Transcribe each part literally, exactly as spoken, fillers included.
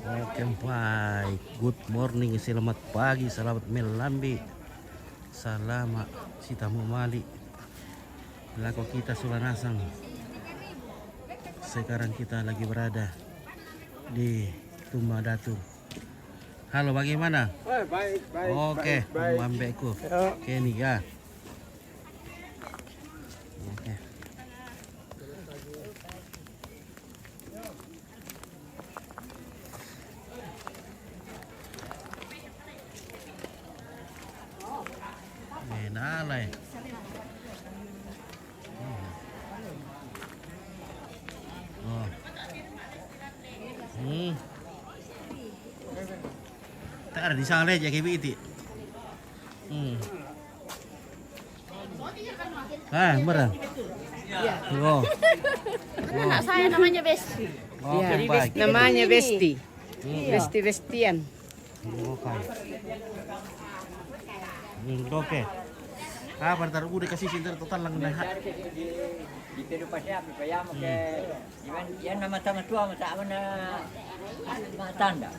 Oke, baik. Good morning, selamat pagi, selamat melambi, selamat sitamu mali. Lako kita Sulanasang. Sekarang kita lagi berada di Tumba Datu. Halo, bagaimana? Eh, baik, baik, Oke, baik, baik. Mambekku. Ya. Oke, nih ya. Oke. Eh, nalai. Oh. Hmm. Tak ada di sana aja kayak itu. Hmm. Ah, murah. Oh. Anak saya namanya Besti. Oh, Iya. Jadi baik. Besti Namanya Besti. Besti. Hmm. Iya. Besti Bestian. Oke. Hmm, oke. Ah, pada taruh udah kasih sinter total lang dah. Di Pedro Pasir, apa ya, mau ke, Hmm. Iwan, ya, nama tanggal tua, masa mana, anu, masa tanda.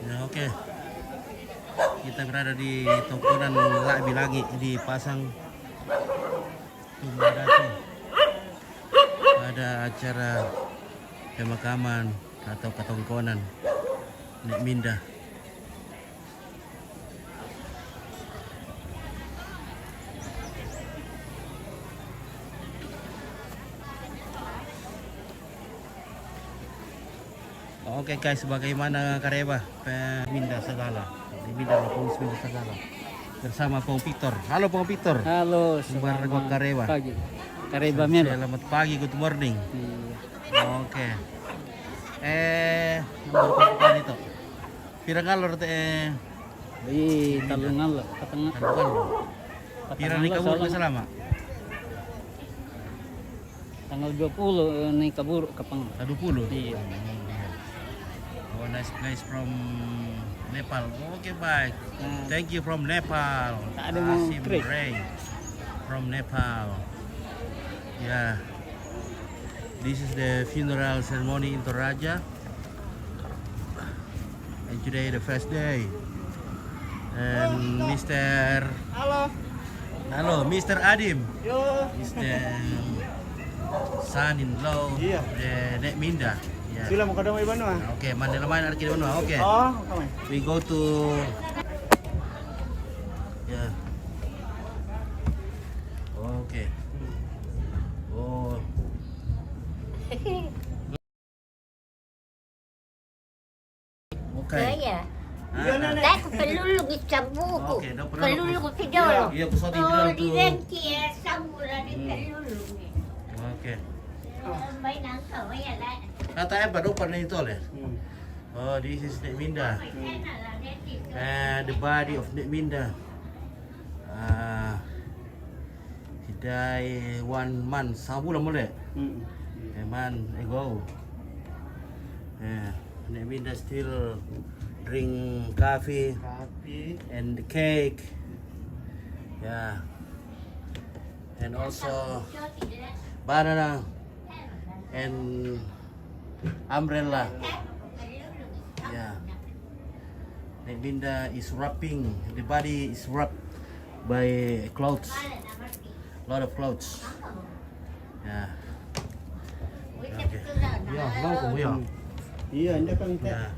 Ya, oke. Kita berada di tongkonan Labi Langi di Pasang Tumba Datu. Ada acara pemakaman atau katongkonan Nek Minda. Oke guys, bagaimana kareba? Pe Minda Sagala. Di Minda Lapong Minda Sagala. Bersama Pong Pitor. Halo Pong Pitor. Halo, Kembar selamat Kareba. Pagi. Kareba Melo. Selamat pagi, good morning. Iya. Oke. Eh, nomor pembukaan itu. Pira ngalor te, eh, Ih, Minda? Talung ngalor. Katang Talung ngalor. Katang Pira ni ngalor kabur soalnya. Selama? Tanggal dua puluh, eh, ni kabur kapang. Ah, dua puluh? Iya. Hmm, iya. Oh, nice place from Nepal. Oke, baik. Hmm. Thank you from Nepal. Tak ada mau Asim krik. Ray from Nepal. Yeah. This is the funeral ceremony in Toraja. And today the first day. And Mister Halo. Halo, Mister Adim. Yo. Is the son-in-law, Iya. The Nek Minda. Yeah. Sila mau kadang iban mah. Oke, mana lamai ada kiri mana? Oke. Oh, oke. We go to, yeah. Oke. Oh. Oke. Iya. Ah, ah. Dai ku pelulung i sabuku. Oke, no problem. Pelulung ku pidolo. Iya, ku soti pidolo tu. Di renti ya, sabu la di pelulung. Oke. Mai nangka, ya la. Kata apa dopa ni tole? Hmm. Oh, this is Nek Minda. Hmm. Eh, the body of Nek Minda. Ah, he died one month, sabulan mole. Mm. A month ago. Yeah. And I mean, they still drink coffee Coffee. And cake. Yeah. And also banana and umbrella. Yeah. Nek Minda is wrapping. The body is wrapped by clothes. Lot of clothes. Yeah. Oke. Ya, mau kamu ya. Iya, nda kan teh. Ya.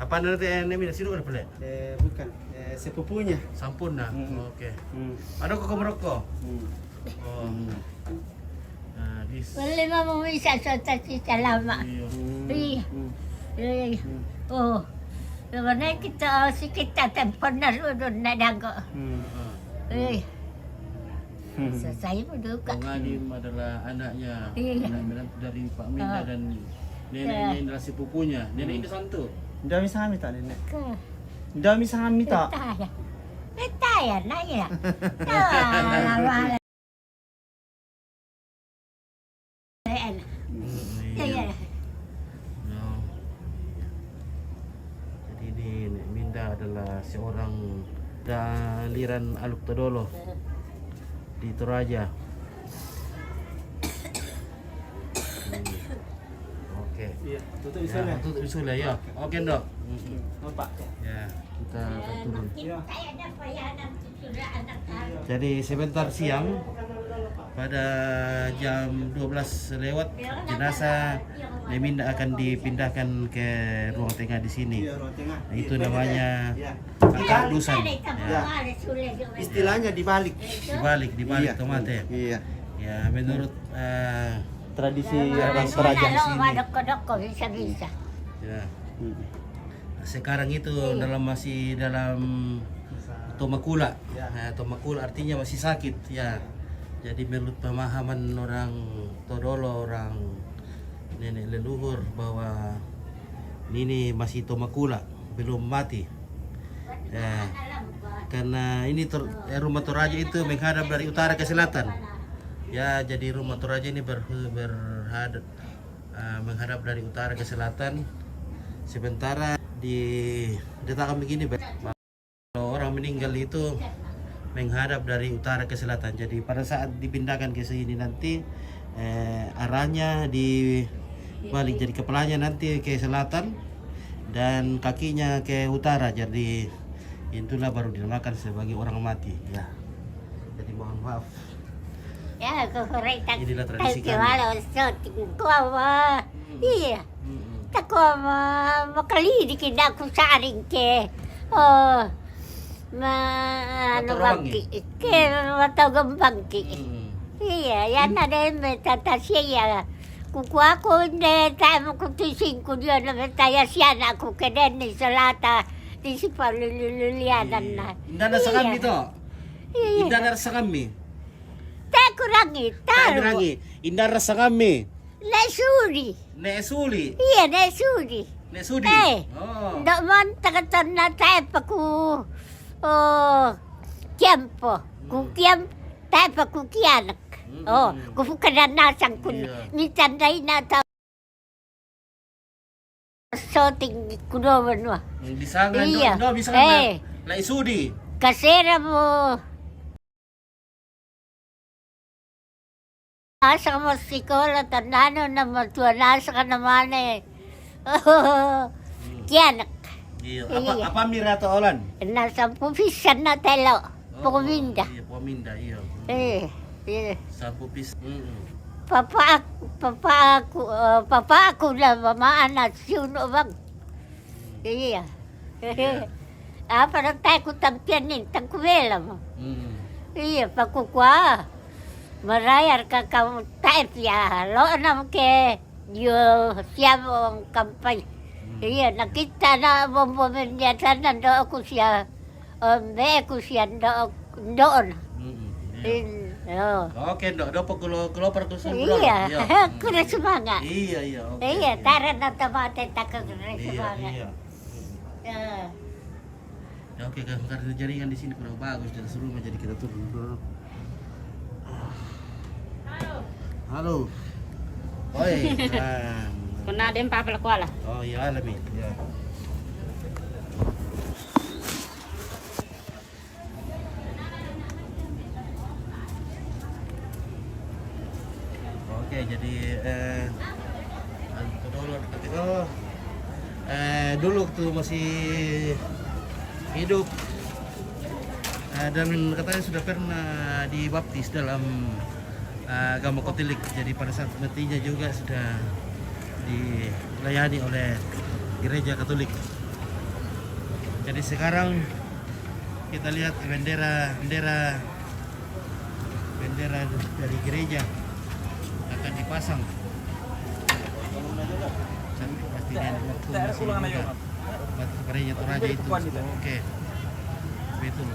Apa nanti, eh, Nek Minda sini udah pelek? Eh, bukan. Eh, sepupunya. Sampun dah. Hmm. Oke. Hmm. Ada kok merokok? Hmm. Oh. Hmm. Nah, this. Wala mo misa sa tati salama. Iya. Hmm. Iya. Hmm. Iya. Hmm. Oh. Lawan kita si kita temponan udah nak dago. Hmm. Eh. Hmm. Selesai pun juga. Bang Adim adalah anaknya, Iya. Anak menantu dari Pak Minda Ah. Dan neneknya Iya. Adalah sepupunya. Nenek Hmm. Indah Santo. Nda mi sami ta nenek. Ke. Nda mi sami ta. Betaya. Betaya, naya. Ah, lama. Hmm, iya. Iya. No. Jadi ini Nek Minda adalah seorang dan Aliran Aluk Todolo di Toraja. Hmm. Oke. Iya, tutup. Ya, isul ya. Tutup isul ya, ya. Oke, Ndok. Mm-mm. Nampak ya? Ya, kita akan turun. Iya. Jadi sebentar siang, pada jam dua belas lewat, jenazah Neminda akan dipindahkan ke ruang tengah di sini. Iya, ruang tengah. Nah, itu namanya, iya, angkat dusan. Iya. Istilahnya dibalik. Dibalik, dibalik. Iya. Tomat ya. Iya. Ya, menurut, eh, tradisi orang Toraja di sini. Bisa-bisa. Ya. Hmm. Sekarang itu dalam, masih dalam tomakula. Ya. Nah, tomakula artinya masih sakit, ya. Jadi menurut pemahaman orang Todolo, orang nenek leluhur, bahwa ini masih tomakula, belum mati. Ya. Karena ini tor-, eh, rumah Toraja itu menghadap dari utara ke selatan. Ya, jadi rumah Toraja ini ber-, berhadap, eh, menghadap dari utara ke selatan. Sementara di, diletakkan begini, Bang. Kalau orang meninggal itu menghadap dari utara ke selatan. Jadi pada saat dipindahkan ke sini nanti, eh, arahnya dibalik. Jadi kepalanya nanti ke selatan dan kakinya ke utara. Jadi itulah baru dinamakan sebagai orang mati, ya. Jadi mohon maaf. Ya, ko korek tak. Inilah tradisi kami. Walau so, tingko apa. Hmm. Iya. Mm-mm. Tako ma, makalidik na ku saring ke. Oh, ma, ano, bangki. Ke, matagang bangki. Mm. Iya, yan na din, may tatas siya. Kukuha ko, hindi, tayo mo kung tising ko diyan, na may taya siya na ako, kaya din, ni salata, di si palulululianan na. Inda na sa kami to. Iya. Inda na sa kami. Tayo ko lang eh, tayo. Tayo lang eh. Inda na sa kami. Nesuri. Nesuri. Iya, Nesuri. Nesuri. Eh, oh. Doon, taga-tan na tayo pa ku, oh, tiempo. Ku, hmm, tiempo, tayo pa ku kianak. Hmm. Oh, ku fuka na nasang kun. Iya. Minsan na ina ta-, soting kudoban wa. Hmm, bisa nga, iya, no, no, bisa nga, eh, na, na isudi. Kasera mo. Asa ka mo sikola, tandano na matuan, asa ka naman eh. Kianak. Iya. Apa, iya, apa mira to olan? Na sampu pisan na telo. Oo, pakuminda. Iya, pakuminda, iya. Eh, iya. Sampu pis-, mm-mm. Papa ak-, papa aku, eh, papa aku na mamaan na siuno bang. Iya. Iya. Apa na tayo ku tampian nin, tangkuwela mo. Mm. Iya, pakukwa. Marayar ka ka tayo piya. Lo na mo ke, yo, siya mo ang kampay. Mm. Iya, nakita na bombo men niya tanan do ako siya. Ombe ko siya ndo-, ndoon. Mm-mm, iya. In-, oh. Oke, ndo, ndo pa kulo, kulo para kulo. Iya, iya. Kulo sumanga. Iya, iya, oke, iya, oke. Tara na tamate taka kulo sumanga. Iya, iya. Ya. Ya, oke, kan karena jaringan di sini kurang bagus, dari rumah, jadi kita turun dulu. Halo. Oi, ah. Kuna dem pa pala kuala. Oh, iya, alami. Iya. Oke, jadi, eh, anu, dulu, oh, eh, dulu waktu masih hidup, eh, dan katanya sudah pernah dibaptis dalam, eh, agama Katolik. Jadi pada saat matinya juga sudah dilayani oleh gereja Katolik. Jadi sekarang kita lihat bendera, bendera, bendera dari gereja akan dipasang. Cantik pasti dia waktu masih muda. Waktu gereja Toraja itu. Oke. Betul.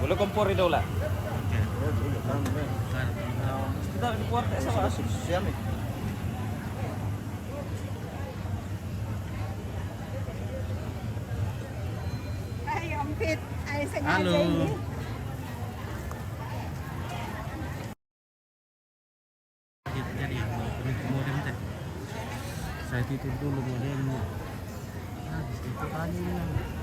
Boleh kompor itu lah. Kita kompor tak sama. Siap ni. Ay, ampit. Ay, sengaja ini. Halo. Ini, ini modem teh. Saya titip dulu modemnya. Nah, di situ tadi ini.